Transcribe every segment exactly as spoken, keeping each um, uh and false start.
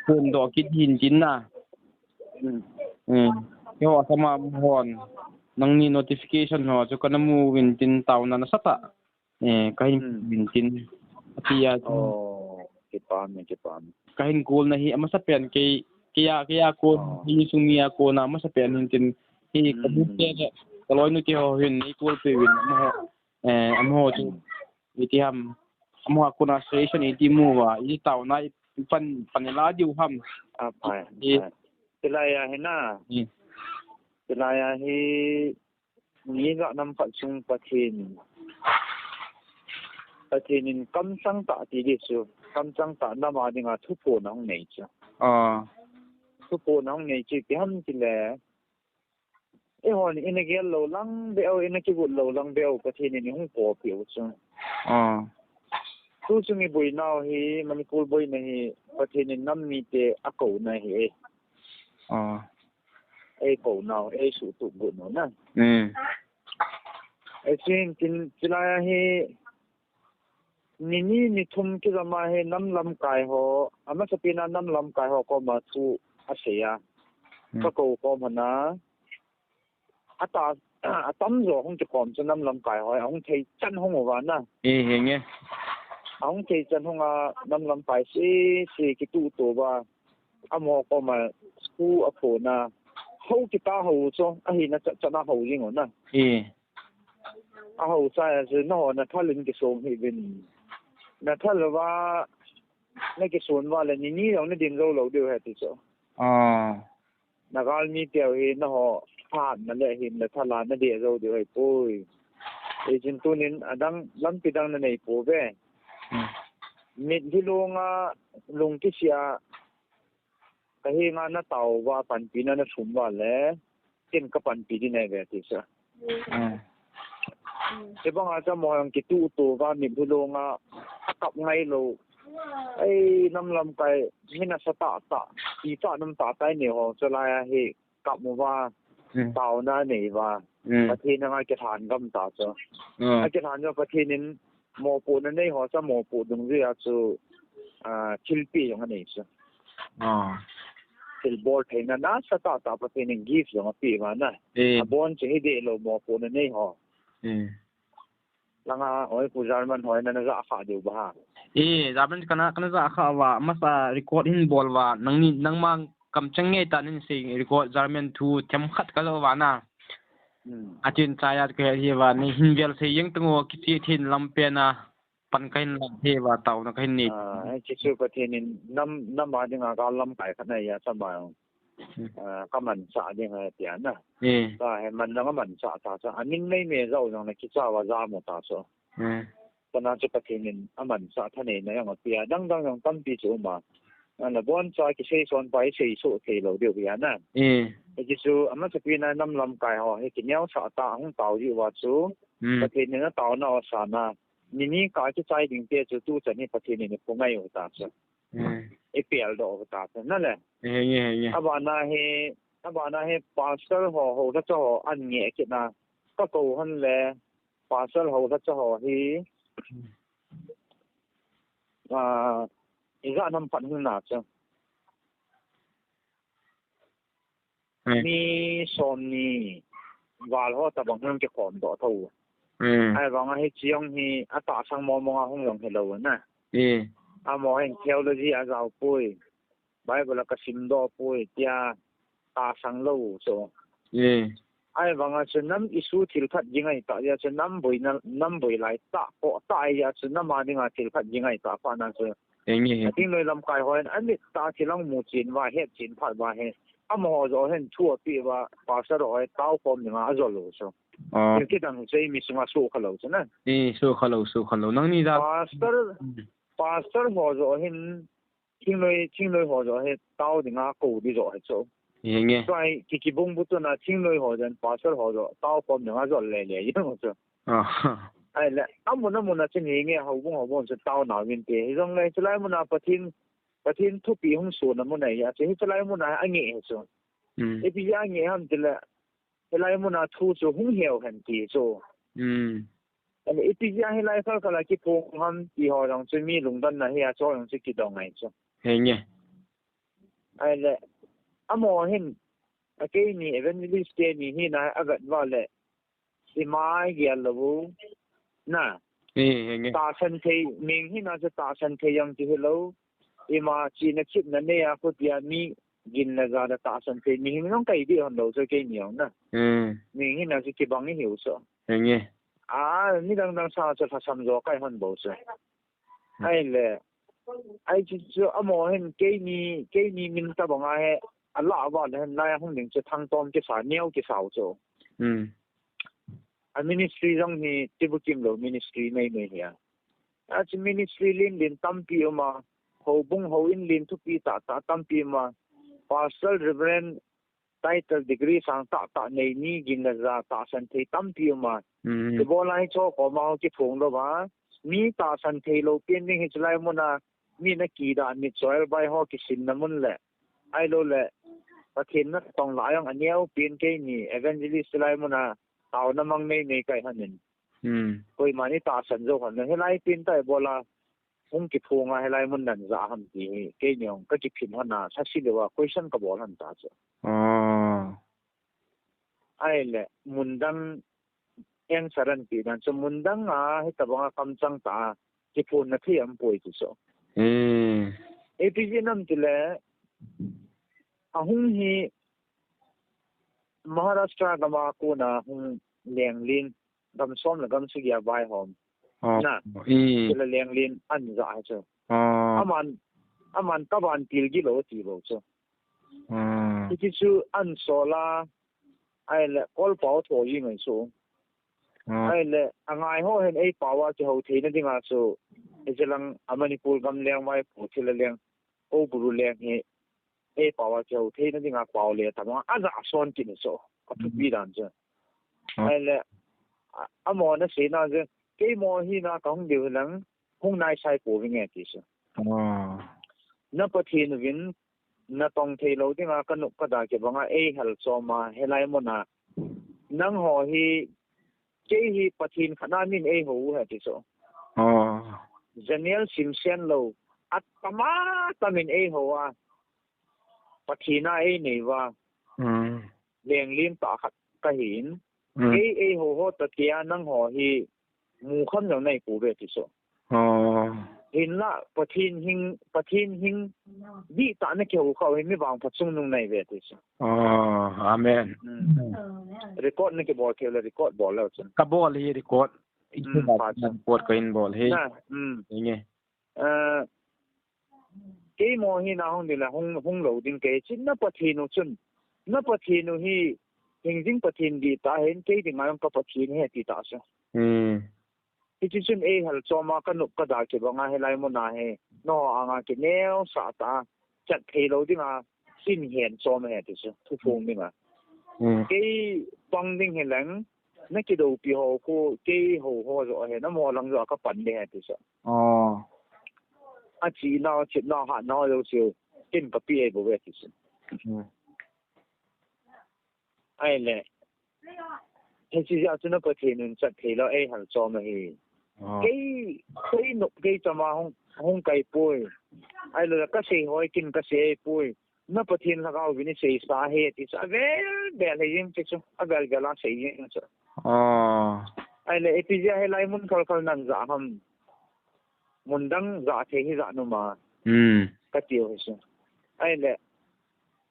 Phone doh kit hin tin na. Hmm. Hmm. Keiho sama hon. Nangni notification ho chu kana mu vin tin taona nasatah. Eh, kahin Hmm. vin tin. Atia chu. Oh, kipah e, kipah e. Kahin call na hi amasa pen kei, kei a, kei a kon, Oh. kei sung mi a kon a amasa pen hin tin. Hi Hmm. kabu te, kaloinu te ho hin nei call pe vin amaho, eh, amaho chu. Hmm. Iti ham, amaho a kon a suggestion iti mu va, iti taona i pan, pan la diu ham. Ah, pai, I pai. Tilai a hi na. Hmm. Tilai a hi, mi ga nam khat sung Pathen. Pathen in kamchang tah ti di chu. Kamchang tah nam a dinga thuphon ahung nei chu. Ah. Thuphon ahung nei chu ipi ham tile. Eihon ina gel lou lang beh u, ina kigot lou lang beh u, Pathen in eihung kou peh u chu. Ah. Tu chung i boinau hi, Manipur boina hi, Pathen in nam mite akouna hi e. Ah. Eikou nau, eisuhtup got nau na. Hmm. Eisin tin, tilai a hi, Ni ni ni thum kijama hi nam lamkai ho, amasapen a nam lamkai ho koma thu asei a. Hmm. Kakou koma na, ata, atamjo hung kikhom chu nam lamkai ho, ahung thei chan hung uva na. Eh, henge. Ahung thei chan hung a nam lamkai sese kituhto uva. Amaho koma school aphona. Hou kita hou chu, ahina chat chan a hou jing u na. Eh. Ahou sa a chu, naho nathal in kisong hih uvin. Nathal uva, nakison uva le, ni ni jong nadin jou lou diu ahi ti chu. Ah. Nagalmi teu hi, naho phat na le hin, nathal a nadeh jou diu ahipoi. Eisin tunin, adang, lampi dang nanei pouve. Hmm. Mitlhi longa, lung kisih a, Kahenga natao uva, panpina nathum uva le, ken kapanpi ding nahi ve ti chu. Mm. Chubanga chu amaho jong kituhto uva, mitlhi longa, akap ngai lou. Ei, nam lamkai, mi nasatah tah, kichat nam tah tah nei ho, chulai a hi, kap uva, Mm. taona nei uva. Mm. Pathen anga kilhan gam ta chu. Mm. Akilhan uva Pathen in, Mopohna nei ho chu, mopoh dungjui a chu, ah, thilpeh jong anei chu. Ah. Thilbol theina nasatah tah Pathen in gift jong apeh uva na. Eh. Abon chu hideh lou mopohna nei ho. Eh. Langa, oi, Pu German ho, nana jah kha diu ba ha. Eh, German kana, kana jah kha uva, masa record hin bol uva, nangni, nangma kamcheng ngeitah in sei record German thu themkhat kaja uva na. Hmm. Achin chai a kahe hi uva, nei hin vel sei jeng teng o, kiche thei lampen a pan kahin la thei uva, taona kahin nei. Ah, hiche chu Pathen in nam, nam a dinga gal lamkai khat ahi a, chama. Hmm. Ah, kamansah ding ahi tia na. Eh. Kahe man jong amansah ta chu. Amin mei me jao jong na kicha uva ja mo ta chu. Hmm. Kona chu Pathen in amansah thaneina jong apeh a, dang dang jong tampi chu um a. Ana boncha kisei son pa i sei soh thei lou diu ahi a na. Hmm. Hiche chu amasapen a nam lamkai ho hi kineosah tah a hung tao jiu va chu. Hmm. Pathen in ataona u asang a. Ni ni kah kichai ding te chu tuchan hi Pathen in eiphu ngai u ta chu. Hmm. Eipel doh u ta chu. Na le. Henge, henge. Abana hi, abana hi pastor ho, houlhacha ho an ngeh kit na. Kakou hon le, Pastor houlhacha ho hi, ah, ijat ham phat hung na chu. Hmm. Mi somni val ho tabang hung kikhom doh tho. Hmm. Ahivanga hiche jong hi atahsang mong mong a hung jong hilou na. Hmm. Amaho hin theology ajao poi. Bible a kasim doh poi tia tahsang lou chu. Hmm. Ahivanga chu nam issue thil khat ging ahi tah jeh a chu nam boina, nam boi lai tah, poh tah ahi jeh a chu nam a dinga thil khat ging ahi tah phat na chu. Henge, henge. Athingnoi lamkai hon amit tah a thil ahung mu chen uva, het chen phat uva hi. Amaho joh hin thu apeh uva, pastor ho hi tao khom dinga ajol u chu. Ah. Thil kidang chu eimi sunga sukha lou chu na. Eh, sukha lou, sukha lou. Nangni ja. Pastor, Hmm. pastor ho joh hin Thingnoi, thingnoi ho joh hi tao dinga kou di joh hi chu. Henge. Tua hi ki, kibung bu tuna thingnoi ho joh, pastor ho joh, tao khom dinga jol le le jeng chu. Ah. Ahile, amun, amun a chun henge, houbung, houbung chu tao nauvin te. Hijongle, chulai mun a Pathen, Pathen thupeh hung sona mun ahi a, chu hi chulai mun a angeh hi chu. Hmm. Ipi jeh a angeh ham tile, Hilai mun a thu chu hung heu hen ti chu. Hmm. Ahile ipi jeh a hilai khal khal a kiphong ham ti ho jong chu mi lungdon na hi a chu jong chu kidong ngai chu. Henge. Ahile, amaho hin, a keini evangelist teni hina avet uva le, ima gel lou u. Na. Hi, henge. Tahsan thei, mihing hina chu tahsan thei jong chu hilou. Ima chihna chimna nei a khutia mi gin le ja le tahsan thei mihing jong kahi dih hon lou chu keini jong na. Hmm. Mihing hina chu kibang ihiu chu. Henge. A, midang dang sanga chu lhasam jo kahi hon bou chu. Ahile, ahi chu chu amaho hin keini, keini min tabang a hi, alah uva le hin lai a hung ding chu thangtom kisa, neo kisa u chu. Hmm. A ministry jong hi tibukim lou ministry meimei hi a. A chu ministry len len tampi um a, houbung houin len thupi tah tah tampi um a, Pastor, Reverend, title degree sang tah tah nei mi gin le ja tahsan thei tampi um a. Hmm. Hibol a hicheho koma ho kiphong lou va. Mi tahsan thei lou pen ding hiche lai mun a. Mi na kidah mit soil bai ho kisinna mun le. Ahilou le. Pathen natong lah jong aneo pen keini evangelist lai mun a. Taona mang meimei kahi hon in. Hmm. Koiman itahsan jou hon lou. Hilai pen tah ibol a. Hung kiphong a hilai mun nan ja ham ti hi. Keini jong kakiphin hon a. Sasi lou a question kabol hon ta chu. Ah. Ahile, mundang answer anti dan chu mundang a, hitabang a kamchang tah a, kiphonna thei aumpoi ti chu. Hmm. Ipi jeh ham tile, ahung hi Maharashtra gam a kona hung leng len, gam som le gam sagi a vaihom. Oh. Na, hmm. Tila leng len an ja hi chu. Oh. Aman, aman kaban til gilou ti bou chu. Hmm. Hiti chu an sol a, ahile, kolpao tho ji ngai chu. Hmm. Ahile, angai ho hin eipao a kihou theina dinga chu, hiche lang a Manipur gam leng mai pu thil a leng, Houbru leng hi, eipao a kihou theina dinga pao le tabang a, aja son kit ni chu, athupi dan chu. Hmm. Ahile, a, amaho na seina chu, keimo hina kahung diu hilang, hung naisai pouvinge ti chu. Ah. Na Pathen uvin, natong thei lou dinga kanop kada kibang a eihal chom a, hilai mun a. Nangho hi, kei hi Pathen khat a min eihou u ahi ti chu. Ah. Janel simsen lou, atam atam in eihou a, Pathen a einei uva. Hmm. Leng len tah khat kahin. Hmm. Kei eihou ho toh tia nangho hi mukham jong nei pouve ti chu. Oh. Hinla Pathen hing, Pathen hing dihtah na kihou khah u hi mi vangpha chungnung nahi ve ti chu. Oh, amen. Hmm. Record na kibol thei le record bol leu chun. Kabol hi record. Hmm, pha chun. Record kahin bol hi. Na, hmm. Inge. Eh, keimo hina hung ding le hung, hung lou ding kahi chu na Pathen u chun. Na Pathen u hi, hingjing Pathen dihtah ahin kei dinga jong ka Pathen ahi ti tah chu. Hmm. Hiti chun eihal chom a kanop kada kibang a hilai mun a hi. Nangho anga kineosah tah a. Chat thei lou dinga, sin hen chom ahi ti chu. Thuphong dinga. Hmm. Kei pang ding hileng, na kidoupi ho khu, kei hou ho joh ahi, namo lang joh a kapan ding ahi ti chu. Oh. Achinau, achepnau, hatnau jouse, ken kapeh ahi bouve ti chu. Hmm. Ahile. Hiche jeh a chu na Pathen un chat thei lou, eihal chom ahi. Oh. Kei, kei nop, kei chama hung, hung kai poi. Ahilou le kasei hoi kin kasei poi. Na Pathen Lhagao vin eiseisa ahi ti chu avel vel ahi jeng ti chu. Avel vel a sei jeng chu. Oh. Ahile ipi jeh a hilai mun khal khal nan ja ham. Mun dang ja thei hi ja nom a. Hmm. Katiu hi chu. Ahile.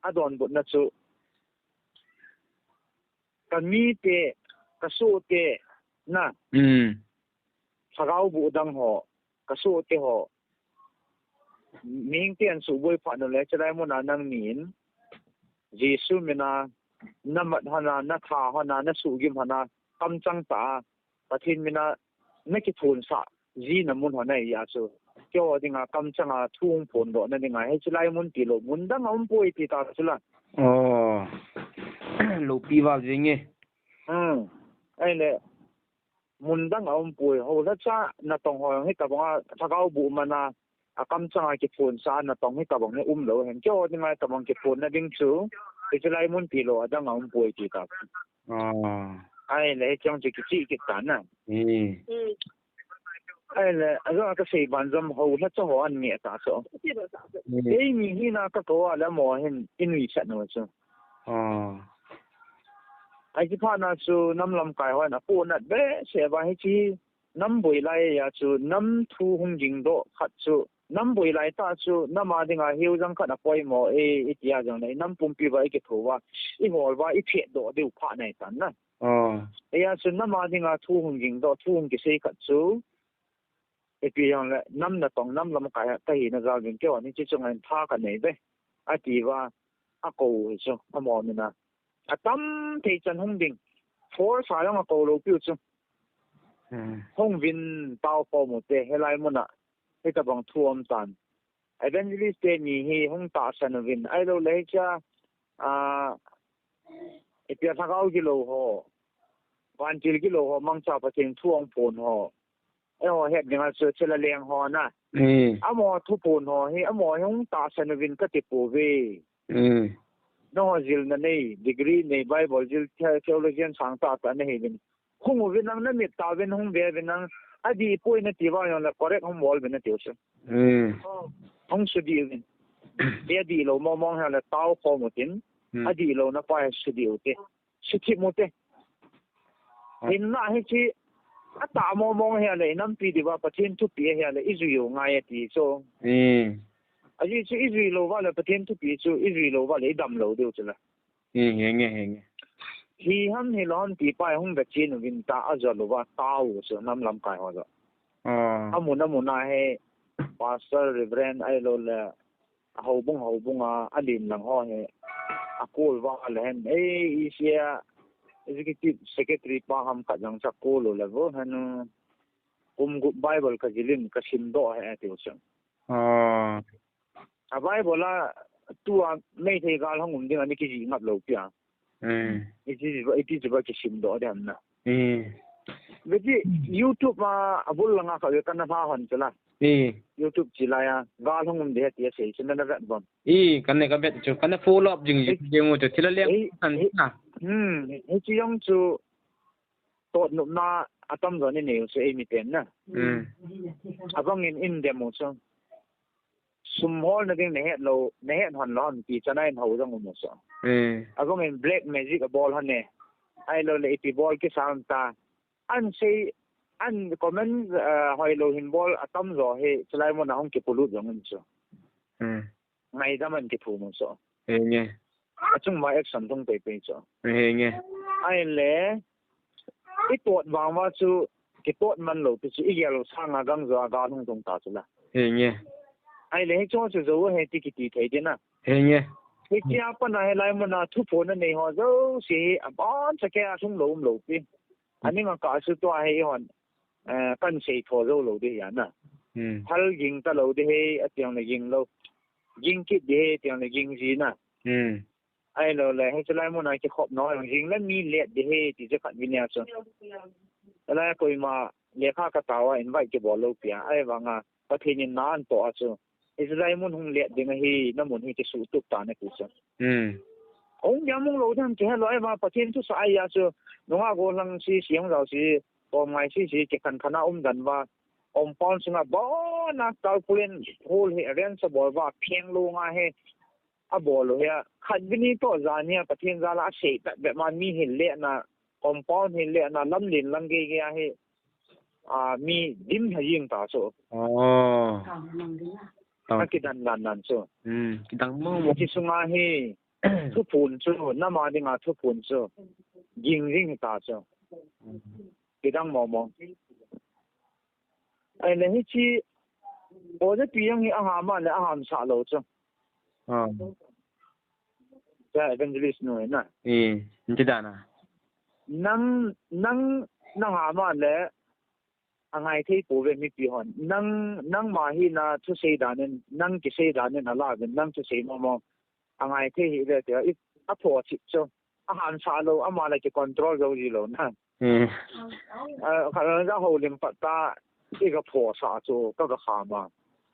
Adonbutna chu. Ka mite, ka sohte, na. Hmm. Lhagao boh dang ho, ka sohte ho. Mihingte an suhboi phat nule, chulai muna nangnin. Jesu mina, na mat hona, na tha hona, na suhgim hona, kamchang tah a. Pathen mina, na kithonsah. Jina mun hona ahi a chu. Keiho dinga kamchanga thu hung phondohna dinga. Hiche lai mun tilou. Mun dang aumpoi ti ta chu la. Oh. Loupi val jenge. Hmm. Ahile. Mun dang aumpoi. Houlhacha natong ho jong hitobanga lhagao boh mana. Akamchanga kiphonsah natong hitobang hi umlou hen. Keiho dinga tobang kiphonna ding chu. Hiche lai mun tilou adang aumpoi ti ta. Ah. Ahile, hiche jong chu kichih kit tan na. Hmm. Hmm. Ahile, ajong a kasei ban jong ho lha chu ho an nge ta chu. Eimi hina kakou a le mo hin in wi chat no chu. Ahi phat na chu nam lamkai hon apohnat behseh ba hiche nam boi lai a chu nam thu hung ging doh khat chu nam boi lai ta chu nam a dinga hiu jang khat apoimo e, iti a jong le nam pumpi va i kitho va i hol va i phet doh diu phat nei tan na. Eia chu nam a dinga thu hung ging doh, thu hung kisei khat chu ipi jong le nam natong nam lamkai a kahi na jal vin keu ani chi chung a hin tha kanei ve. Ati va akou hi chu amo mina. Atam thei chan hung ding. Force a jong akou lou piu chu. Hung vin tao khom u te, hilai mun a. Hitabang thu um tan. Evangelist te ni hi hung tahsan uvin. Ahilou le hiche a, a, ipi a lhagao gilou ho. Vantil gilou ho, mangcha Pathen thu hung phong ho. Eiho het ding a chu thil a leng ho na. Amaho thu phong ho hi, amaho hi hung tahsan uvin kati pouve. Nangho jilna nei, degree nei, Bible jil, the-, theologian sang tahtah nahi uvin. Hung uvin lang namit tah uvin hung ve uvin lang. Adih poi nati uva jong le correct hung bol uvin nati u chu. Hung sudih uvin. Adih lou mong mong hile tao khom u tin. Adih lou na pa hi sudih u te. Suthip u te. Hinna hiche atah mong mong hile inampi diuva Pathen thupeh hile ijui u ngai ati chu. Ajeh chu ijui lou uva le Pathen thupeh chu ijui lou uva le idam lou diu chu le. Henge, henge. Hi ham hilou ham ti pa hung ve chen uvin ta ajol uva tao u chu nam lamkai ho jong. Amun amun a hi Pastor, Reverend ahilou le ahoubung, houbung a alen lang ho hi akol uva le hen. Ei, isia Executive Secretary pa ham khat jong chu akol u le vo hen u. Kum gup Bible kajil in kasim doh e ati u chu. A Bible a tua Meitei gal hung um ding a ni kijih ngap lou pi a. Iti, iti chu ba kisim doh ding ham na. Veti YouTube a abul langa kha ve kana lha hon chu la. YouTube chi lai a gal hung um ding he ti asei chu nana vet bom. Kan ne ka vet chu kana follow up jing jing u chu thil a leng kan na. Hiche jong chu tot nopna atam jo ni nei u chu eimi ten na. Abang in in dem u chu. Sum holna ding nahet lou, nahet hon lou ham ti chan a in ho jong um u chu. Abang in black magic abol hon e. Ahilou le ipi bol kisa ham ta. An sei, an comment, eh, hoilou hin bol atam jo hi, chulai mun a hung kipolut jong um chu. Ngaidam an kithum u chu. Achung ma action thung pei pei chu. Ahile, itot vang uva chu, kitot man lou pi chu, igel u sang a gang jo a gal hung tung ta chu la. Ahile, hiche chu jou u ahi ti kiti thei ding a. Hiche a pat a hilai mun a thuphon anei ho jouse hi, aban chake a lhung lou um lou pi. Aning a kah chu tua hi hon, eh, kan sei tho jou lou ding hi a na. Hal ging ta lou ding hi, ati jong le ging lou. Ging kit ding hi, ati jong le ging ji na. Ahilou le, hiche lai mun a kikhop nau jong jing le mi let ding hi, ti chu khat vin a chu. Hilai a koima lekha katao a invite kibol lou pi a. Ahivang a, Pathen in na an toh a chu. Hiche lai mun hung let ding ahi, na mun hi kisuh tup tan ati chu. Hung jam hung lou ding kihe lou, ahivang a Pathen thusah ahi a chu. Nungah gollhang sese hung jao sese, kom ngai sese, kikhan khan a um dan uva. Compound sunga bon a tarpaulin hol hi arrange abol uva, pheng lou nga hi. Abol u hi a, khat vin ni toh jan hi a, Pathen jal a asei pet pet ma mi hin le na, compound hin le na, lamlen lang gei gei a hi, a, mi dim lha jing ta chu. Akidan dan dan chu. Hiche sunga hi, thuphon chu, nam a dinga thuphon chu, ging jing hi ta chu. Kidang mong mong. Ahile hiche, Oja pi jong hi aham a le aham sah lou chu. Cha evangelist nu hi na. Nang, nang, nang ham a le angai thei pouve mipi hon. Nang, nangma hi na thusei dan in, nang kisei dan in ala uvin, nang thusei mong mong. Angai thei hih ve tia, i, apho chip chu. Aham sah lou, ama le kicontrol jou ji lou na. A, khat le ja houlim pat ta, i ga pho sah chu, ka ga kham a.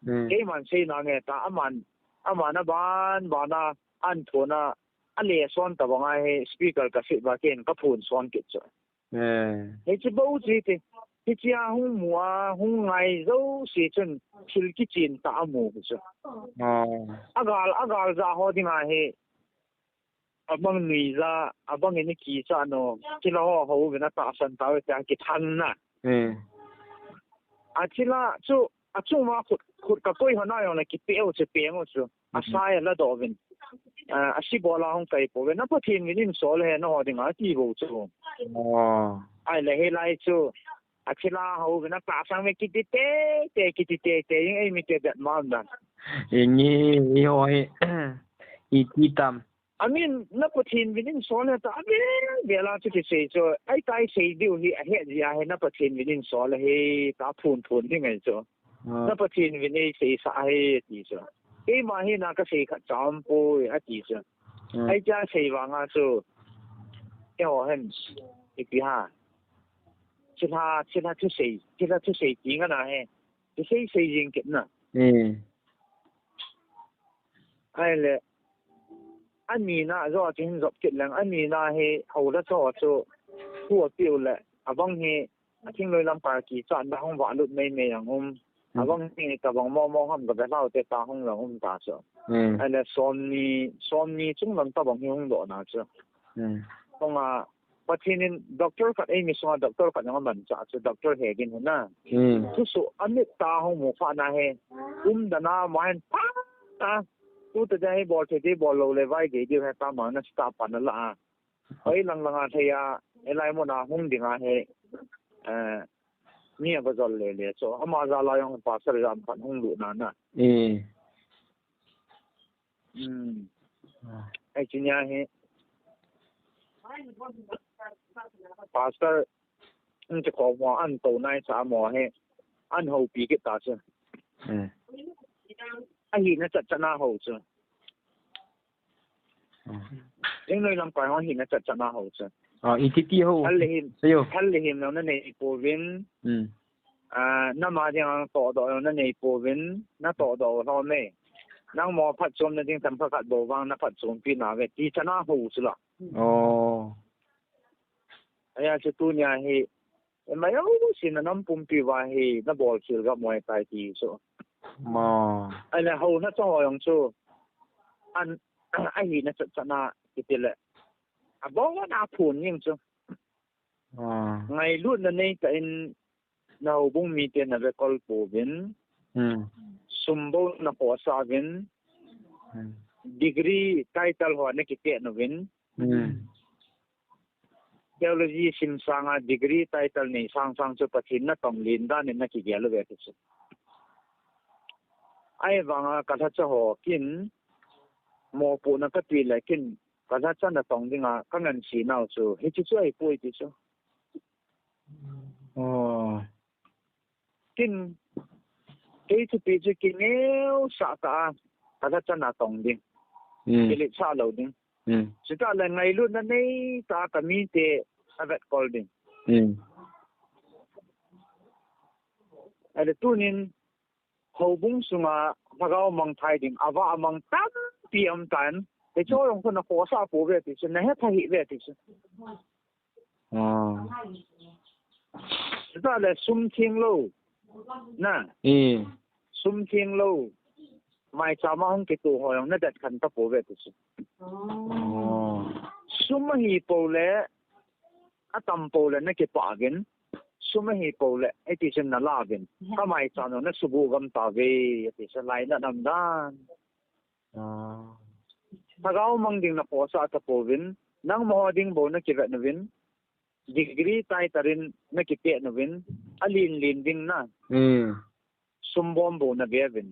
Keiman sei na nge ta, aman, aman aban, ban a, an thon a, a le son ta bang a hi, speaker ka sit ba ken ka phon son kit chu. Hiche bou chu ti. Hichea hung mu a, hung ngai jouse chun thil kichen tah amu hi chu. Agal, agal ja ho dinga hi abang nuija, abang in kichat no, thilha ho hou vin atahsan tauve tia kithang na. Athilha chu, achunga khut, khut kakoi ho na jong le kipeh u chu, peng u chu. Asai aladoh vin. Asibol a hung kai pouve. Na Pathen vin in sol he, naho dinga ati bou chu. Ahile hilai chu, athilha hou vin atahsan ve kiti teitei, kiti teitei, jing eimite bet mam dan. Inge, iho hi, iti tam. Amin, na Pathen vin in sol he ta, avel vel a chu kisei chu. Ahi tai, sei diu hi ahet jeh a hi na Pathen vin in sol ahi ta, phun phun ding ahi chu. Na Pathen vin eiseisah ahi ati chu. Keima hi na kasei khat cha umpoi ati chu. Ahi cha sei vanga chu. Eiho hin, ipi ham. Thilha, thilha thusei, thilha thusei ti ngen ahi. Kisei sei jing kit na. Ahile, anina joh a chu hin jop kit leng, anina hi houlha cho chu, thu apeh u le, abang hi, athingloi lamkai kichatna hung vahlut meimei jong um. Abang hi, tabang mong mong ham gave lhau te ta hung jong um ta chu. Ahile, somni, somni chung lang tabang hi hung doh na chu. Hung a, Pathen in doctor khat eimi sunga doctor khat jong amanchah chu doctor Hegin hi na. Thusoh amit tah a hung mu phat na hi. Umdan a ama hin phat a. Tuta dia hi bol thei ding bol lou le vaigei diu he ta, ama na staff pan ala a. Hoi lang lang a thei a, hilai mun a hung ding a hi. Mi ava jol le le chu. Ama jal a jong pastor jat khat hung lut na na. Ahi chu nia hi. Pastor, in ti kho mo, an tou nai sa mo hi. An houpi kit ta chu. Ahina chat chat na hou chu. Ingloi lamkai ho hina chat chat na hou chu. Iti ti hou. Thal le him, thal le him jong na nei pouvin. Nama dinga tohdoh jong na nei pouvin, na tohdoh u lhom e. Nangma phatchomna ding themkhat khat bou vang na phatchompi nauve, ti chan a hou chu la. Ahia chu tunia hi, ima jouse na nam pumpi uva hi, na bolkhel gam u ahitai ti chu. Ahile houna cho ho jong chu, an, ahina chat chat na, kiti le. Abon a phun jing chu. Ngailutna neitah in na houbung mite na vekol pouvin. Sum bou na khohsah uvin. Degree title ho na kipeh uvin. Theology sim sanga degree title nei sang sang chu Pathen natong len dan in na kigel uve ti chu. Ahivanga kalhacha ho kin, mopohna kapeh le kin, kalhacha natong dinga kangansei nau chu hiche chu ahipoi ti chu. Kin, kei thupi chu kineosah tah a, kalhacha natong ding. Kiletsah lou ding. Chutah le ngailutna neitah a kamite avetkol ding. Ahile tunin, houbung sunga lhagao mangthai ding, avah mang tampi aum tan. Hicheho jong khu na khohsah pouve ti chu, na hetha hih uve ti chu. Chutah le sum theng lou. Na. Sum theng lou. Maicham a hung kitoh ho jong na det khen tapouve ti chu. Sum ahipou le, atam pou le na kipah uvin. Sum ahipou le, iti chun na la uvin. Ka maicham jong na subuh gam tauve, ati chu lainat aum dan. Lhagao mang ding na khohsah tapouvin. Nangma ho ding bou na kivet uvin. Degree title in na kipeh uvin. Alen len ding na. Sumbom bou na ve uvin.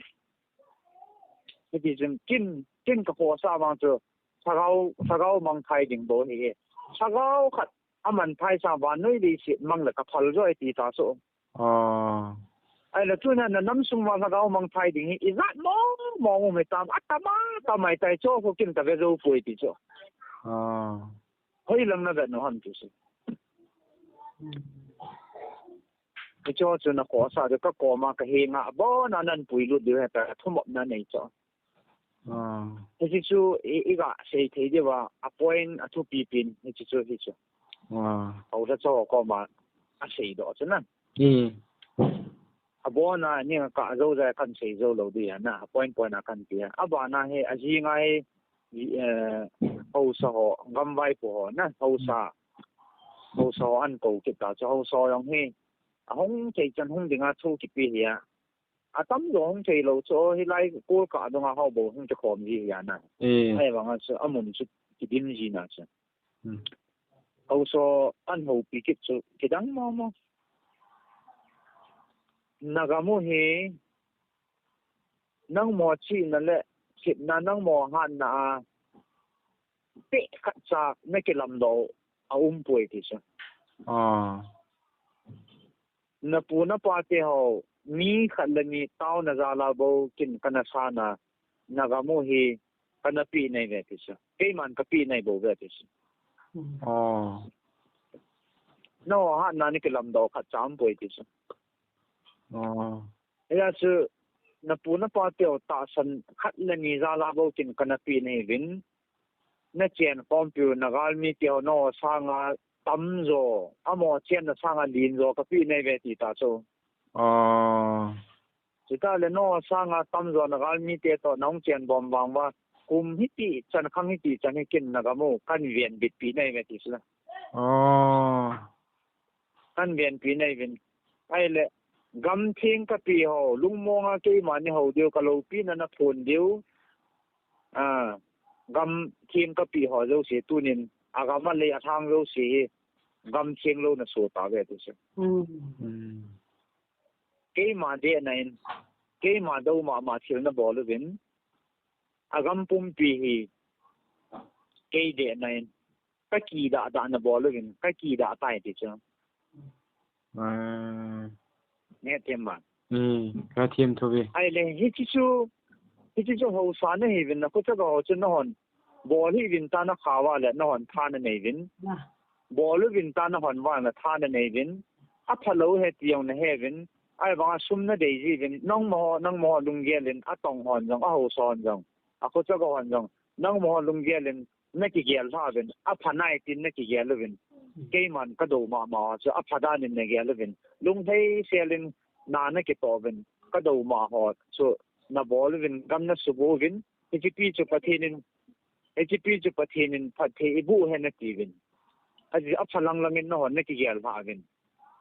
Hiti chun kin, kin ka khohsah vang chu lhagao, lhagao mangthai ding bou ahi e. Lhagao khat amangthai sang vannoi leiset mang le kaphal jo e ti ta chu. Ahile tunia na nam sung uva lhagao mangthai ding hi ijat mong mong um hitam, atam atam ahitai chu, khu kin kave jou poi ti chu. Hoilang na vet u ham ti chu. Hicheho chu na khohsah diu, ka koma ka henga abona nan puilut diu ahitai, athumopna nei chu. Hiche chu i, iga sei thei diuva, a point athupi pen, hiche chu, hiche chu. Houlhacha ho koma aseidoh chu na. Hmm. Abona ni ka jo ja kan sei jo lo di na, point point a kan ti. Abana hi ajing a hi, eh, hausa ho, gamvai pu ho na, hausa. Hausa ho an ko kit ta, chu hausa ho jong hi, ahung thei chan hung dinga thu kipe hi a. Atam jo hung thei lo chu, hilai Kolkata donga ho bou hung kikhom ji hi a na. Eh. Ahivanga chu, amun chu kidim ji na chu. Hmm. Hausa an houpi kit chu, kidang mama. Nagam u hi, nangma chihna le, chihna nangma hatna a, peh khat cha na kilamdoh a um poi ti chu. Ah. Na pu na pa te ho, mi khat le ni taona jal a bou kin kana sa na, nagam u hi kana pe nai ve ti chu. Keiman ka pe nai bou ve ti chu. Hmm. Ah. No, hatna ni kilamdoh khat cha um poi ti chu. Ah. Hia chu, na pu na pa te ho tahsan khat le ni jal a bou kin kana pe nai vin. Na chen khompi u, na galmi te ho, no sanga tamjo, amo chenna sanga limjo ka pe nai ve ti ta chu. Ah. Chutah le no sanga tamjo, na galmi te toh na hung chen bom vang uva, kum hiti chan, khang hiti chan hi kin nagam u kan venbit pi nai ve ti chu la. Ah. Kan venpi nai vin. Ahile, gamtheng ka pe ho, lungmonga keima ni ho diu, ka loupina na phon diu. Ah, gamtheng ka pe ho jouse tunin, agam a lei a thang jouse hi, gamtheng lou na so ta ve ti chu. Hmm. Hmm. Keima dehna in, keima dou mama thil na bol uvin, agam pumpi hi, kei dehna in, ka kidah dah na bol uvin, ka kidah tai ti chu. Ah. Nge them ba. Hmm, ka them tho ve. Ahile, hichi chu, hichi chu hausa na hi vin, na khucha ka ho chu na hon. Bol hi vin ta na kha uva le, na hon tha na nei vin. Na. Bol u vin ta na hon uva na tha na nei vin. Aphalou he ti jong na he vin. Ahivanga sum na dei ji vin. Nangma ho, nangma ho lunggel in, atong hon jong, ahausa hon jong, akhucha ka hon jong, nangma ho lunggel in, na kigel lha uvin, apha nai tin na kigel uvin. Keiman ka dou mama ho chu apha dan in na gel uvin. Lunglhai sel in na na kitoh uvin. Ka dou ma ho chu na bol uvin, gam na subuh uvin. Hichi pi chu Pathen in, hichi pi chu Pathen in phatthei eiboh hen na ti uvin. Aji apha lang lang in na hon na kigel lha uvin.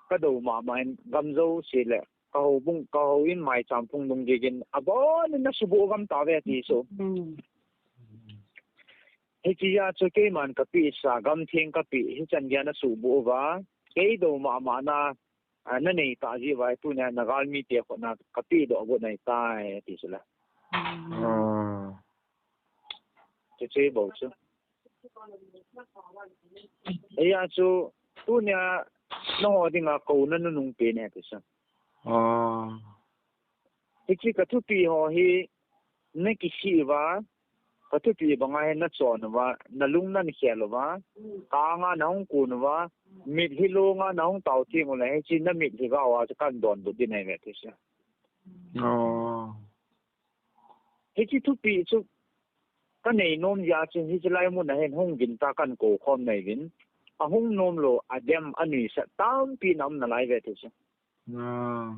Ka dou mama in gam jouse le, ka houbung, ka houin maicham phung dung gigin, abon in na subuh gam ta ve ti chu. Hmm. Hichi a chu keiman ka pe sa, gamtheng ka pe, hichan gei a na subuh uva, kei dou mama na, ah, na nei ta ji uva, tunia na galmi te khut na ka pedoh got nai tai, ti chu la. Hmm. Ah. Chu chu bou chu. Hia chu, tunia, nangho dinga kouna nunung pen e ti chu. Ah. Hichi ka thupi ho hi, na kisih uva, ka thupi banga hi na chon uva, na lung na khel uva, ka anga na hung kun uva, mitlhi longa na hung tao theng u le, hichi na mitlhi gao a chu kan donbut ding ahi ve ti chu. Ah. Hichi thupi chu ka nei nom jeh a chu hichi lai mun a hin hung vin ta kan kou khom nai vin. Ahung nom lou, adem, anuisat tampi na um nalai ve ti chu. Ah.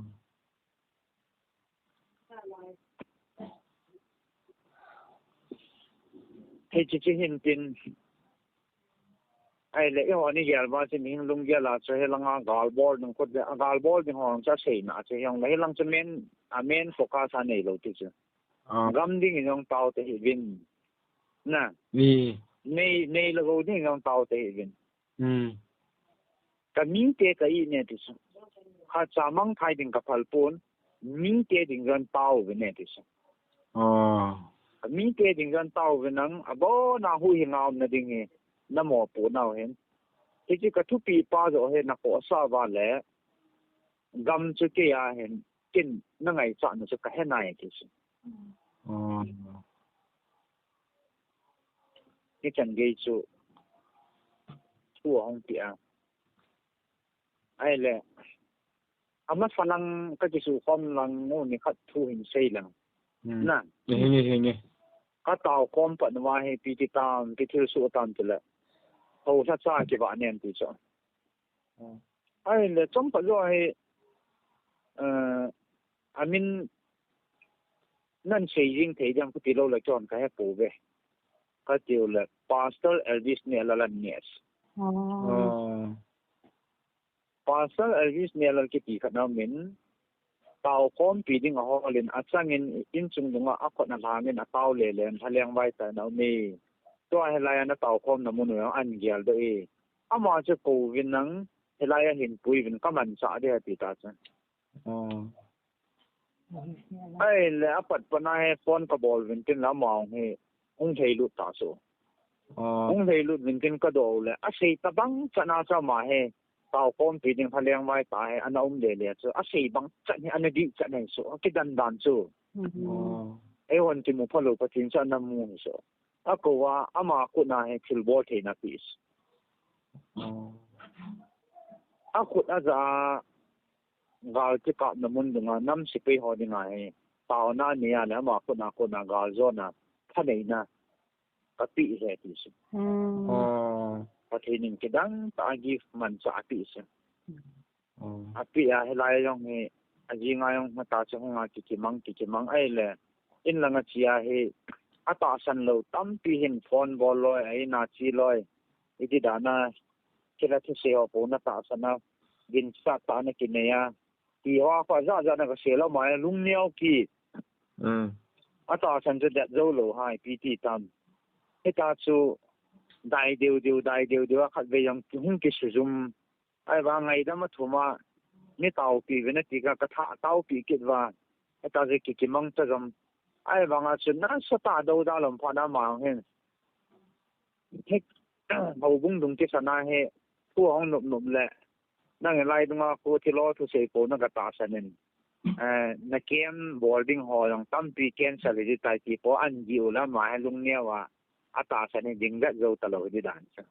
Hichi chu hin tin. Ahile, eiho ni gel uva chu mihem lunggel a chu hilanga gal bol ding khut le, a gal bol ding ho chu aseina chu hijongle, hilang chu main, a main focus a nei lou ti chu. Ah. Gam ding in jong tao tahih uvin. Na. Ni. Nei, nei le gou ding in jong tao tahih uvin. Hmm. Ka mite ka it ne ti chu. Khatcha mangthai ding ka phal pon, mite ding jong tao uvin ne ti chu. Ah. Ka mite ding jong tao uvin nang, abona huhhing a umna ding hi, na mopoh nau hin. Hichi ka thupi pa joh hi na khohsah uva le, gam chu kei a hin, kin na ngaichat na chu ka he nai ti chu. Ah. Hichan gei chu thu ahung pia. Ahile, amasa lang ka kisukhom lang u ni khat thu hin sei lang. Hmm. Na. Hinge, hinge. Ka tao khom pat uva hi ipi ti tam, ipi thilsoh tam ti le. Ho lhacha kivah nem ti chu. Hmm. Ahile, chomkhat joh hi, uh, I mean, nan sei jing thei diam kati lou le kihon ka he pouve. Kati u le Pastor Elvis Nehlal an neh. Oh. Pastor Elvis Nehlal kiti khat na min tao khompi ding a hol in a chang in in chung dunga a khut a lhang in a tao le le in thaleng vai ta na mi. Tua he lai a na tao khom na mun u an gial do e. Ama chu ko vin nang he lai a hin pui vin ka man cha de ti ta cha. Oh. Ai le a pat pana he phone ka bol vin tin la ma hung he hung thei lut ta so. Oh. Hung thei lut vin tin ka do le a sei ta bang cha na cha ma he tao khompi ding pha leng vai ta he ana um le le chu a sei bang cha ni ana di cha nei so ki dan dan chu. Oh. Ei hon ki mu pha lo pa tin cha na mu so. A ko wa ama ko na he thil bol thei na pi so. Oh. A khut a ja gal kikap na mun dunga nam sipai ho dinga hi taona nia le ama khut a khut a gal jona thaneina ka pi he ti si. Hmm. Oh. Pathen in kidang ta gift man cha a pi si. Oh. A pi a he lai jong hi a jinga jong ma ta cha hunga kikimang kikimang ai le in langa chia hi a tahsan lo tampi hin phone bol loi a ina chi loi iti dana kila thusei ho po na tahsan a, gin sa ta na kinei a. Ti ho a kho ja ja na ka sei lo ma lung neo ki. Mm. A tahsan chu dat zo lo hai pi ti tam. Hita chu dai deu deu, dai deu deu a khat ve jong hung ki sujum. Ai va ngaidam a thum a, ni taupi ve na ti ka, ka tha taupi kit va. Hita chu ki kimang ta jom. Ai vanga chu na sa ta do da lom pha na ma hin. Hek, houbung dung kisana he, thu hong nop nop le, nang lai dunga khu thilo thusei po na ka tahsan in. Eh, na kem bol ding ho jong tampi cancel hi tai ti po an gi u la ma he lung neo a, a tahsan in ding vet zo ta lo hi dan sa.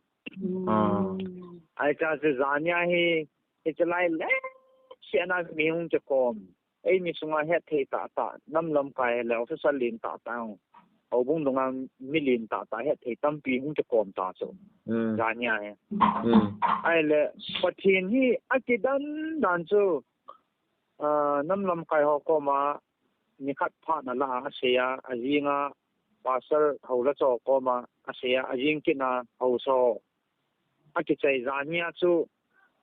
Ah. Ai cha chu jania hi, hi cha lai le, si ana mi hung cha kom. Ei mi sunga het thei ta ta, nam lam kai le officer lin ta ta. Houbung dunga mi lin ta ta het thei tampi hung cha kom ta chu. Mm. Jania he. Mm. Ai le, Pathen hi a kidan dan chu, ah, nam lam kai ho koma, ni khat pha na la a sei a, a jinga, pastor ho la cho koma, a sei a, a jing kina, ho so. A kichai jania chu,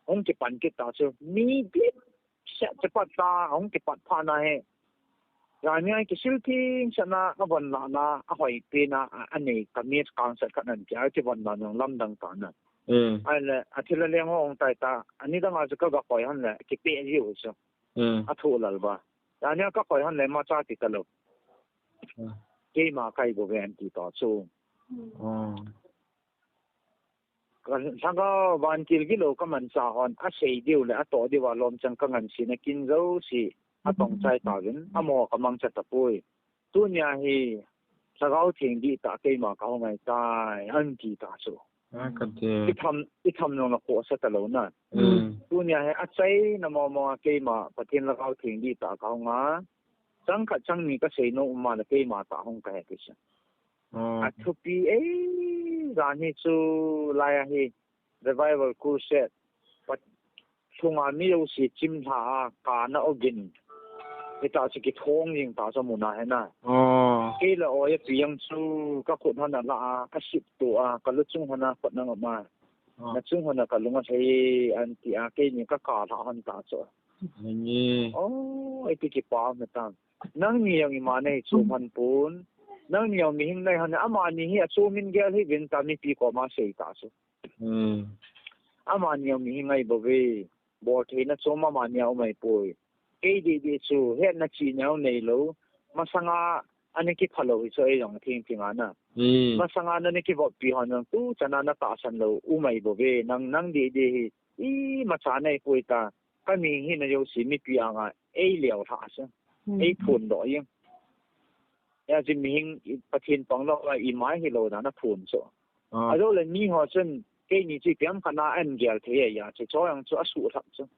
hung kipan kit ta chu, mi bit, se, se pat ta, hung kipat pha na he. Jania kisil thing sana, a von la na, a hoi pe na, a, a nei ka mi kang sat khat nan kia, a kivon la nung lam dang ta na. Mm. Ai le, a thil a leng hong tai ta, a ni dang a chu ka ga koi han le, ki pe ji u chu. Mm. A thu lal ba. Jania ka koi han le, ma cha ti ta lo. Mm. Keima kai bo ve an ti ta chu. Mm. Ka lhagao vantil gilo ka mansa hon, a sei diu le a to diu a lom chang ka ngan si na kin zo si, a tong chai ta vin, a mo ka mang cha ta pui. Tunia hi, lhagao theng di ta keima ka hong ai tai, an ti ta chu. Ah, ka ti. I tham, i tham nong na ko sa ta lo na. Mm. Tunia hi, a chai na mo mo a keima, Pathen lhagao theng di ta ka hong a. Chang khat chang ni ka sei no um ma le keima ta hong ka he ti sa. Oh. A thupi ei, jan hi chu lai a hi Revival Crusade. Pat thunga mi jouse chim lha a, ka na ogin. Hita chu kithong jing ta chu mun a he na. Oh. Kei le oi a pi jang chu ka khut hon a la a, ka sip tu a, ka lu chung hon a khut na ngam a. Oh. Na chung hon a ka lung a thei an ti a, kei ni ka ka lha hon ta chu. Ni. Oh, ei ti kipa me ta. Nangni jong ima nei chu man pun. Nangni jong mihing nei han, amani hi a chu min gel hi vin ta mipi koma sei ta chu. Hmm. Amani jong mihing ai bo ve. Bol theina chu amani a um ai poi. Kei di di chu, hetna chi neo nei lo. Masanga ana kipha lo hi chu ei jong thing thing a na. Hmm. Masanga na na kivop pi hon jong tu chana na tahsan lo, um ai bo ve. Nang, nang di di hi, ima cha nei poi ta. Ka mi hi na jouse mipi anga ei leo lha sa. Hmm. Ei phun doh jeng. Ya chu mihing i Pathen pang lo a i mai hi lo dan a phun so. Ah. A lo le mi ho chun kei ni chu ipi ham khat na an gel thei a ya chu cho jang chu a su lhap chu.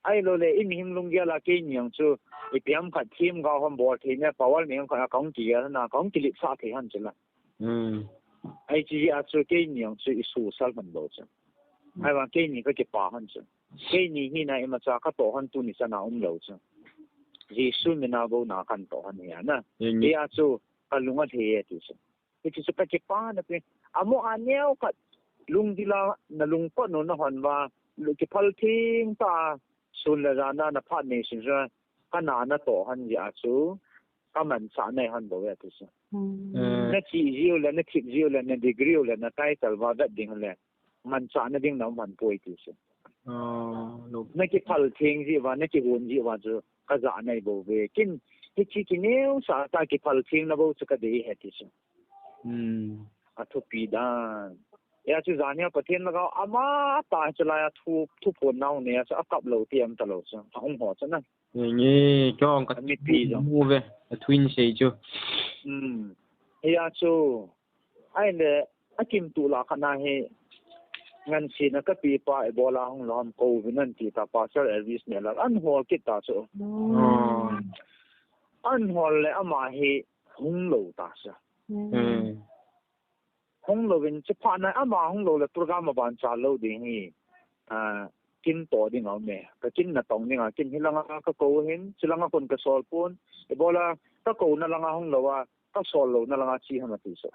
Ai lo le i mihing lunggel a kei ni jang chu ipi ham khat thim ga hom bol thei ne power mi jang khat a kong ki gel na kong ki lip sa thei han chu la. Hmm. Ai chi a chu kei ni jang chu i su sal man lo chu. Hmm. Ai vang kei ni ka kipa han chu. Keini hi na imacha katoh hon tuni chana umlou chu. Jesu mina bou na kantoh hon hi ana. Hijeh a chu kalung alhai e ti chu. Hichu chu kakipana pi. Amo aneo khat lunggil a nalungput u nahon uva, kiphal theng tah a sun le jan a naphat nei sun chu kana natoh hon jeh a chu kamanchah nei hon bou e ti chu. Nachi jiu le, nathip jiu le, na degree u le, na title uva vet ding le manchahna ding na um hon poi ti chu. Nakiphal theng jeh uva, nakihon jeh uva chu kajah nei bou ve. Kin hichi kineosah tah kiphal thengna bou chu kadei e ti chu. Athupi dan. Hia chu jan hi Pathen lhagao ama tah chu laiya thu, thuphon nau nei a chu akap lou ti um talou chu. Ahung ho chu na. Nge, nge, keiho ka mipi jong mu ve, athu in sei chu. Hia chu, ahile, akimtuh lah khat na hi, ngansena kapi pa, ibola hung lou ham kouvin ahin ti ta, Pastor Elvis Nehlal, ahin hol kit ta chu. Ahin hol le ama hi hung lou ta chu. Hung louvin, chuphat na ama hung lou le program aban chal lou ding hi, kin toh ding a um e. Ka kin natong ding a, kin hilanga kakou hin, chulanga kon kasol pon, ibola kakouna langa hung lou a, kasol louna langa che ham ati chu.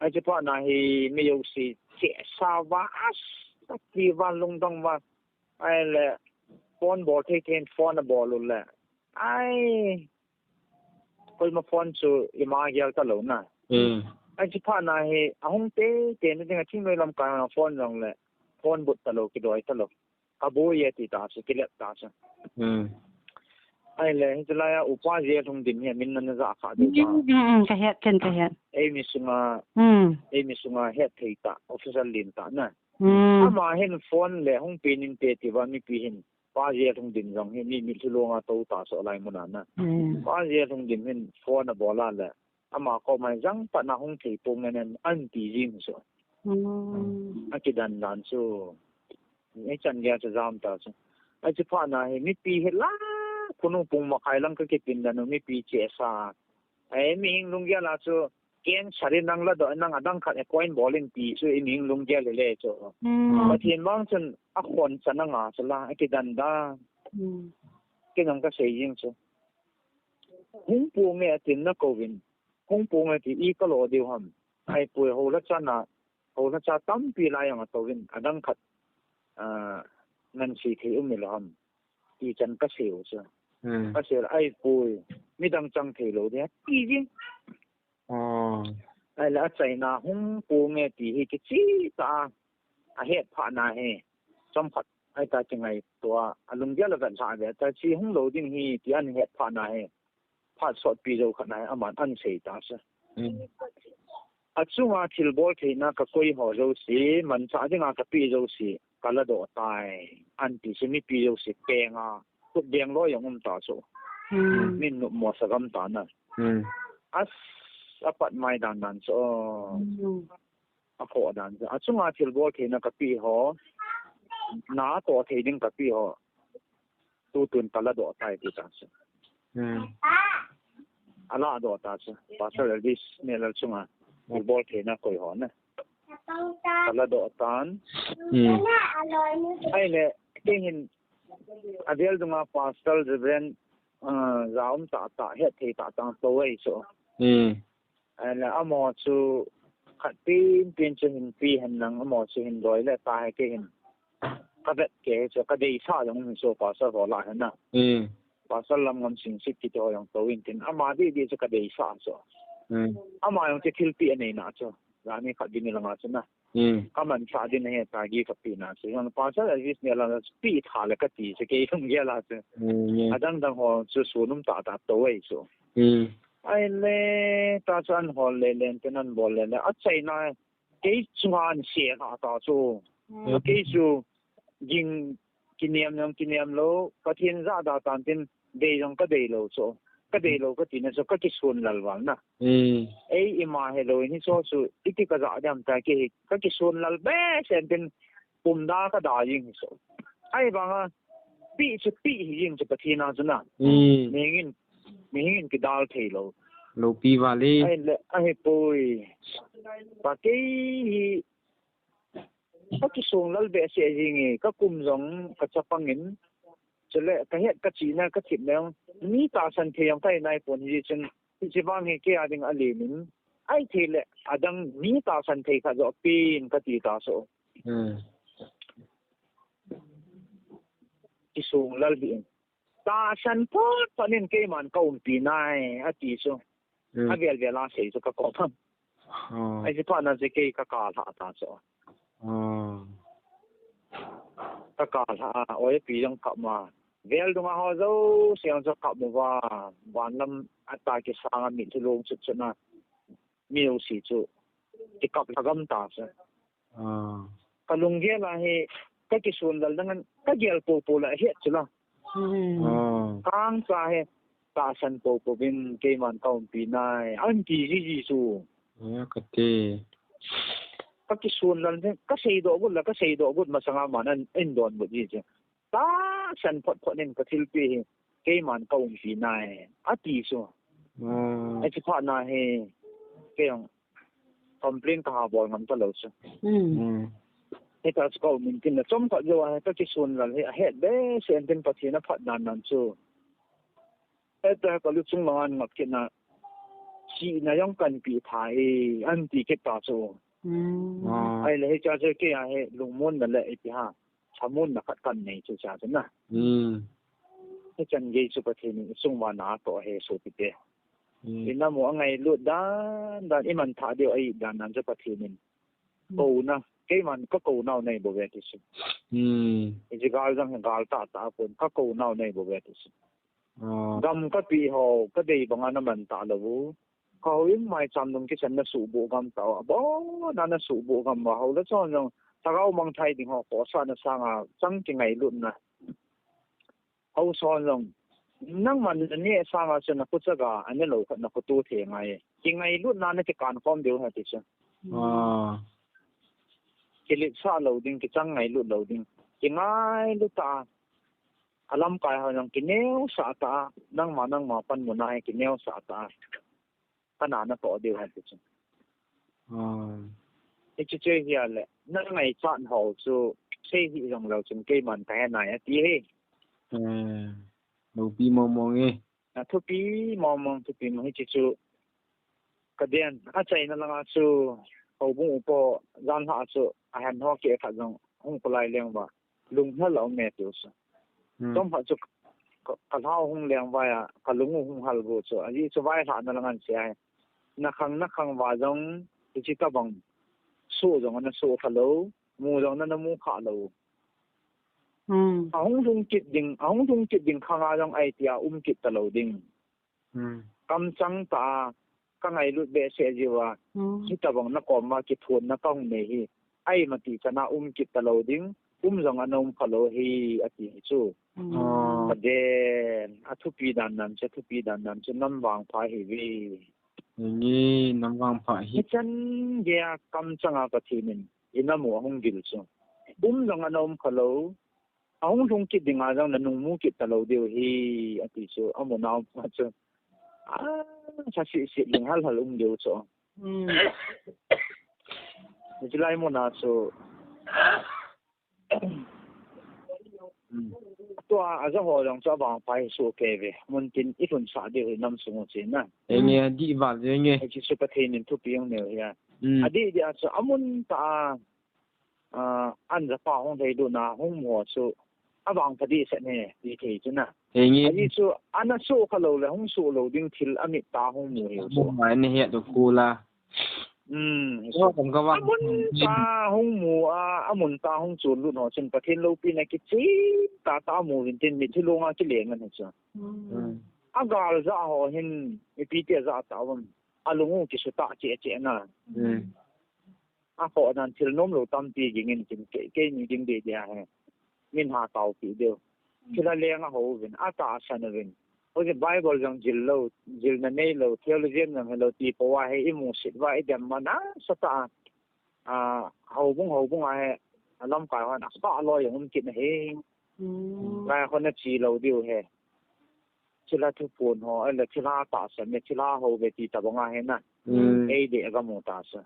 Ahi chuphat na hi mi jouse chesa uva, as, ati uva lungdong uva. Ahile, phone bol thei thei in phone abol u le. Ai, koima phone chu ima gel talou na. Ahi chuphat na hi, ahung teitei na ding a thingnoi lamkai a phone jong le, phone but talou, kidoi talou. Kaboi e ti ta chu, kilep ta chu. Ahile, hiche laiya upa J. Lhungdim hi amin nana jah kha diu ba. Kahet, ken kahet. Eimi sunga, eimi sunga hetthei tah, officer lentah na. Ama hin phone le hung pen inte ti uva mipi hin. Pa J. Lhungdim jong hi mi mitlhi longa tou ta chu alai mun a na. Pa J. Lhungdim hin phone abol a le. Ama koma jang pat na hung thei ponge ahin ti jing chu. Akidan dan chu. Ichan geiya chu jam ta chu. Ahi chuphat na hi mipi hi la khonung pung makhai lang kakipin dan u mipi chesa. Ai mihing lunggel a chu cancer in nang ladoh, nang adang khat appoint bol in ti chu i mihing lunggel hile chu. Pathen vang chun akhon chan anga chu la, akidan dan. Kei jong kasei jing chu. Hung ponge atin nakouvin. Hung ponge ti i kalo diu ham. Ahipoi houlhacha na, houlhacha tampi lai jong atouvin, adang khat, ngansi thei um hilou ham. Ti chan kasei u chu. Kasei le ahipoi, midang chang thei lou ding, ati jing. Ahile achaina hung ponge ti hi kicheh tah a, ahet phat na hi. Chomkhat, ahita kingaito a, alunggel a vet lhah ve, tachi hung lou ding hi, ti ahin het phat na hi. Phat sotpi jou khat na hi, aman ahin sei ta chu. Achunga thilbol theina kakoi ho jouse, manchah dinga kapeh jouse, kaladoh tai, ahin ti chu mipi jouse penga, khut beng loi jong um ta chu. Min nopmo sa gam ta na. As, apat mai dan dan chu. Akhoh dan chu. Achunga thilbol theina kapeh ho, natoh thei ding kapeh ho. Tutun kaladoh tai ti ta chu. Aladoh ta chu. Pastor Elvis Nehlal chunga thilbol theina koi ho na. Kaladoh tan. Ahile, kei hin, avel dunga Pastor Reverend, ja um tahtah, hetthei tahtah tou ahi chu. Ahile amaho chu khat penpen chu hinpe hen lang, amaho chu hin loi le ta hi kei hin kavet kei hi chu, kadeisah jong um hi chu Pastor ho lah hi na. Pastor Lamngam Singsit kiti ho jong tou intin, ama didi chu kadeisah chu. Ama jong chu thilpeh aneina chu. Jani khat ding langa chu na. Kamanchah din ahi ta gi kapehna chu. Jong Pastor Elvis Nehlal chu peh tha le kati chu kei lunggel a chu. Adang dang ho chu sun um tahtah tou ahi chu. Ahile, ta chu ahin hol le len tin ahin bol le le. Achaina, kei chunga ahin sei lha ta chu. Kei chu ging kinem jong kinem lou, Pathen jahda tan tin dei jong kadei lou chu. Kadei lou katina chu kakisonlal val na. Ei ima helou hiche chu iti kajah dem ta kei hi kakisonlal behseh tin pumda kada jing hi chu. Ahivanga peh chu peh hijing chu Pathen a chu na. Mihing in, mihing in kidal thei lou. Loupi val e. Ahile, ahipoi. Pa kei hi Ka kisung lal behseh jing e, ka kum jong ka chapang in, chule ka het ka chihna ka thip leng, mi tahsan thei jong ka hi nai pon, hijeh chun hiche vang hi kei a ding alen in, ahithei le adang mi tahsan thei khat joh pen ka ti ta chu. Hmm. Kisung lal hi in. Tahsan phot phot in keiman ka umpi nai, ati chu. Hmm. Avel vel a sei chu ka kom tham. Oh. Ahi chu phat na chu kei ka kal ha ta chu. Oh. Ka kal ha, oi pi jong kap ma. Vel dunga ho jouse jong chu kap mo va. Van lam a ta kisang a mitlhi long chut chut na. Mi jouse chu. Kikap lha gam ta chu. Ah. Ka lunggel a hi, ka kisun lal dang in, ka gel popo la het chu la. Hmm. Ah. Kang cha hi, tahsan popo vin keiman ka umpi nai, an ti jiji chu. Ya, ka ti. Ka kisun lal ding, ka seidoh got la, ka seidoh got masang a man an, an donbut ji chu. Tahsan phot phot in ka thilpeh hi, keiman ka umpi nai, ati chu. Hmm. Ahi chu phat na hi, kei jong complain ka ha bol ngam ta lou chu. Hmm. Hmm. Hita chu ka um in tin la chomkhat jou a hi ka kisun lal hi ahet behseh in tin Pathen a phat dan dan chu. Hita ka luchung lang a ngap kit na, chihna jong kan pi tha e, an ti kit ta chu. Hmm. Ah. Ahile hiche chu kei a hi lungmonna le ipi ham, thamunna khat kan nei chu cha chu na. Hmm. Hichan gei chu Pathen in i chung uva na atoh ahi sopite. Hmm. I nam u angailut dan dan, i man thah diu a i dan dan chu Pathen in. Hmm. Kouna, keiman ka kounau nei bou ve ti chu. Hmm. Hiche gal jong gal tah tah a kon, ka kounau nei bou ve ti chu. Ah. Gam ka pi ho, ka dei banga na man ta lou u. Ka houin maicham nung kisan na suhboh gam ta u. Abon a na suhboh gam uva, hou le chon jong, lhagao mangthai ding ho, khohsahna sanga, chang kingailutna. Hou son jong, nangman na neh sanga chu na khochaga, a ne lou khat na khoto thei ngai. Kingailutna na kikan khom diu ahi ti chu. Ah. Kiletsah lou ding, kichang ngailut lou ding. Kingailut tah a. A lamkai ho jong kineosah tah a, nangma, nangma panmun a hi kineosah tah a. Ka na na toh diu ahi ti chu. Ah. Hiche chu hi a le, na ngaichat ho chu, sei hih jong lou chun keiman ka he nai ati hi. Eh, loupi mong mong e. A thupi mong mong, thupi mong hiche chu. Ka den, achaina langa chu, houbung upa, jan lha chu, ahen ho keh khat jong, hung palai leng uva. Lunghel a um e tiu chu. Hmm. Chomkhat chu ka, ka lhau hung leng vai a, ka lung u hung hal vo chu. Ajeh chu vailhahna lang an sia hi. Na khang, na khang uva jong, hiche tabang. Soh jong ana soh kha lou, mu jong ana mu kha lou. Hmm. Ahung lhung kit ding, ahung lhung kit ding khang a jong ahi tia um kit ta lou ding. Hmm. Kamchang tah a, ka ngailut behseh jiu a, hmm, hitabang na kom a kithonna ka hung nei hi, ahi mati chan a um kit ta lou ding, um jong ana um kha lou hi, ati hi chu. Hmm. Ah. Ka den, a thupi dan dan chu, thupi dan dan chu, nam vangpha hi ve. Nge, nam vangpha hi. Hichan gei a kamchang a Pathen in, i nam u ahung dil chu. Um jong ana um kha lou, ahung lhung kit ding a jong na nung mu kit ta lou diu hi, ati chu, amun a um pa chu. Ah, sa si si ling hal hal um diu chu. Hmm. Hiche lai mun a chu. Hmm. Tua, aja ho jong chu avangpha hi soh kei ve. Mun tin i lhun sah diu hi nam sung u chu na. Enge, adih val jeng e. Hiche chu Pathen in thupi hung neiu hi a. Hmm. Adih dih a chu, amun tah a. Ah, an japa hung thei duna, hung mu chu, avangpha dehset e, ti thei chu na. Henge. Ajeh chu, ana soh kha lou le, hung soh lou ding thil amit tah a hung mu hi chu. Hung mu nge het u khu la. Hmm, hi chu. Amun tah a hung mu a, amun tah a hung chon lut ho chun, Pathen loupina kicheh tah tah a mu vin tin mitlhi long a kileng an hi chu. Hmm. Agal jah ho hin, ipi ti a jah tah uvem. Alung u kisutah cheh cheh na. Hmm. Akhoh dan thil nomlou tampi ging in kin kei, keini ding deh deh ahi. Min ha taopi diu. Thil a leng a ho uvin, atahsan uvin. Hoji Bible jong jil lou, jilna nei lou, theologian jong hilou ti pou ahi, i musit uva, i dem man a, sa tah a. Ah, houbung, houbung ahi, a lamkai hon, a kha loi jong um kit na hi. Hmm. Lai hon a chi lou diu he. Thilha thuphon ho, ahile thilha tahsan, thilha hou ve ti tabang ahi na. Hmm. Ei deh a ka mu ta sa.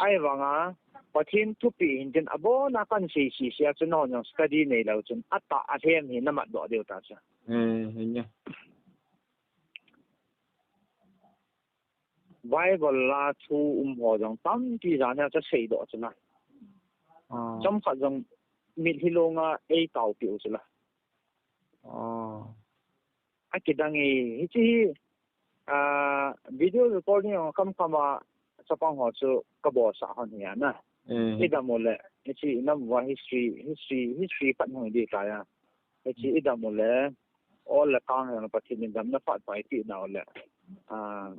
Ahivanga, Pathen thupeh hintin abona kan sei sese a chun nahon jong study neilou chun atah alhem hi namat doh diu ta chu. Eh, hinge. Bible a thu um ho jong tampi jan a chu seidoh chu na. Ah. Chomkhat jong mitlhi longa eitaopeh u chu la. Ah. Akidang e, hiche hi, ah, video recording jong kamkam a chapang ho chu kabol sah hon hi a na. Eh. Idam u le, hiche inam uva history, history, history khat hung hi ding tai a. Hiche idam u le, ol le kang jong Pathen in damna phat pha eipeh nau le, ah,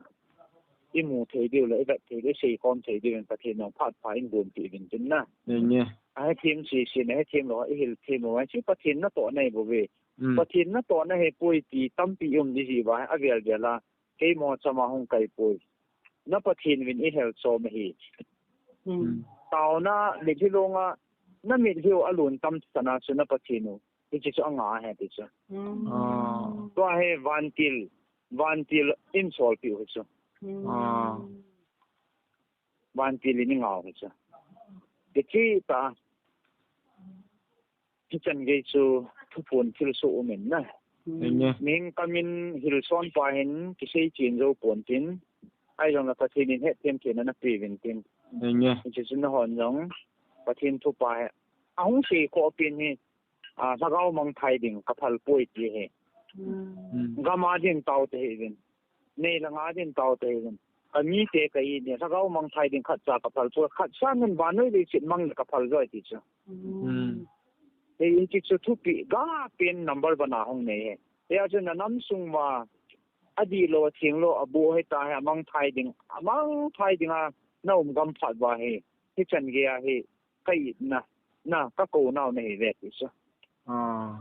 imu thei diu le, ivet thei diu, iseikhom thei diu in Pathen in phat pha eigonpeh uvin tin na. Hinge. Ahethem sese, ahethem lou, ihil them lou, hiche Pathen natohna ahi bouve. Hmm. Pathen natohna ahipoi ti tampi um ding ahi uva, avel vel a, keima chama hung kai poi. Na Pathen uvin ihil chom ahi. Hmm. Taona mitlhi longa, na mitlhi u alon tam chan a chu na Pathen u. Hiche chu anga ahi ti chu. Hmm. Ah. Tua hi vantil, vantil in solpeh u hi chu. Hmm. Ah. Vantil in ingau hi chu. Hiche ta. Hichan gei chu thuphon thilsoh um in na. Hinge. Mihing kamin hilson pa hin kisei chen jou pon tin. Ahijongle Pathen in hethem theina napeh uvin tin. Hinge. Hiche chu nahon jong Pathen thupha hi. Ahung seikhoh pen hi, ah, lhagao mangthai ding kaphal poi ti hi. Hmm. Gam a ding tao tahih uvin. Nei le gam a ding tao tahih uvin. Ka mite ka it in, lhagao mangthai ding khatcha kaphal poi, khatcha in vannoi leiset mang le kaphal joi ti chu. Hmm. Hei, hiche chu thupeh ga pen number one a hung nei hi. Hia chu na nam sung uva, adihlou, athenglou, aboh hita hi, amangthai ding, amangthai ding a, na um gam phat uva hi. Hichan gei a hi, ka itna, na, kakou nau nahi ve ti chu. Ah.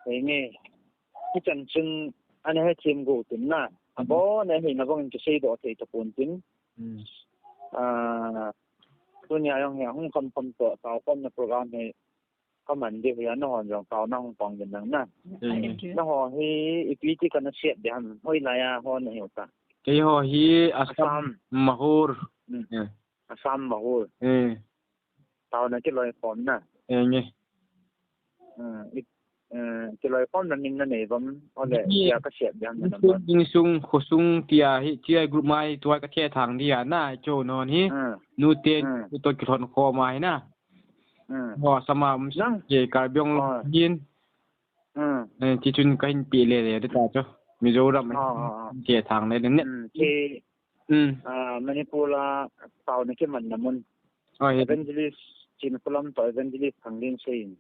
Hinge. Hichan chun ana hethem go tin na. Abon a hina bang in kiseidoh thei tapon tin. Hmm. Ah, tunia jong hi ahung khamkham toh, taokhomna program hi kaman diu hi a, nahon jong taona hung pang ding nang na. Hmm. Naho hi ipi ti kana sep ding ham, hoilai a ho nahiu ta. Keiho hi Assam. Assam. Mahur. Hmm. Eh. Assam Mahur. Eh. Taona kiloikhomna. Hinge. Hmm, i, eh, kiloikhomna min nanei uvam, ole, tia kasep diam na number. Insung, khosung tia hi, tia group mai, tua kathethang dia na, cho non hi. Hmm. Nute, hmm, nuto kilhon khom a hi na. Hmm. Ho, Assam a, um, nang, ke Karbi Anglong, oh, hin. Hmm. Eh, tichun kahin pe lele, de ta cho. Mizoram, oh, oh, oh, thethang lele, ne. Hmm, ke Hmm. Ah, Manipur a taona kimanna mun. Oh, he. Evangelist Chinkholam toh Evangelist Thanglinsei in.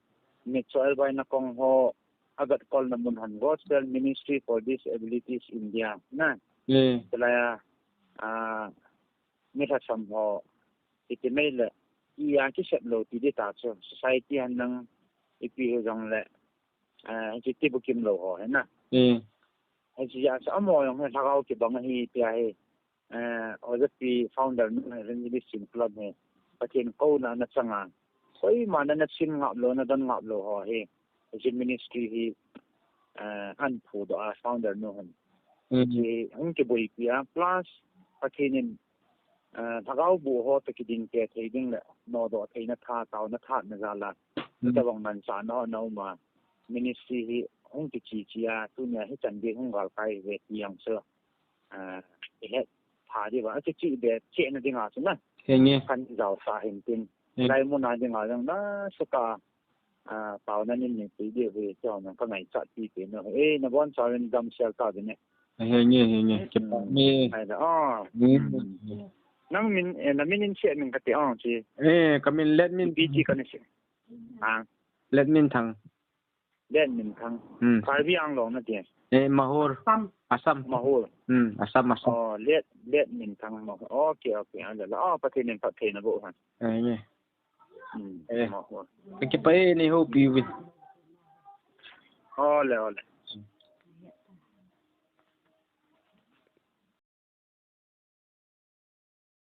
Mitcho elbaina kong ho agatkolna mun han Gospel Ministry for Disabilities India. Na. Hmm. Chulai a, ah, mi lhasam ho. Iti mai le. Iya kisep lou ti di ta chu. Society han nang ipi u jong le. Eh, hiche ti bukim lou ho, he na. Hmm. Hiche a sa amo jong hi lhagao kibang ahi tia hi. Eh, Ojapi founder nu Evangelist Chinkholam hi. Pathen kouna ana chang a. Koima na, na sim ngap lou, na don ngap lou ho hi. Hiche ministry hi, eh, an phudoh a founder nu hin. Hmm. Hiche hung kiboipi a. Plus, Pathen in Ah, lhagao boh ho toh kiding te thei ding le, nodoh theina tha, taona tha na jal a. Hmm. Tabang manchahna ho na um a. Ministry hi hung kichi chi a, tunia hichan gei hung galkai ve ti jong chu. Ah, ihet pha diu va, akichi be chehna ding a chu na. Henge. Kan jaosah hin tin. Henge. Lai mun a ding a jong na suka. Ah, taona nin nei pui diu hi, chua nang ka ngaichat pi pi no. Eh, nabonchauvin damsel tauvin e. Henge, henge. Hmm. Kipah e. Ai da, ah. Hmm. Hmm. Nang min, eh, na min in seh min kati, ah, chi. Eh, ka min Letminthang. Ipi chi kana seh. Ah. Letminthang. Letminthang. Hmm. Karbi Anglong nati. Eh, Mahur. Assam. Assam. Mahur. Hmm, Assam, Assam. Oh, Let, Letminthang Mahur. Okay, okay. Ah, la, la. Oh, Pathen in phatthei naboh hen. Henge. Hmm, eh, mo, mo. Kakipah e, nei houpi uvin. Ole, ole.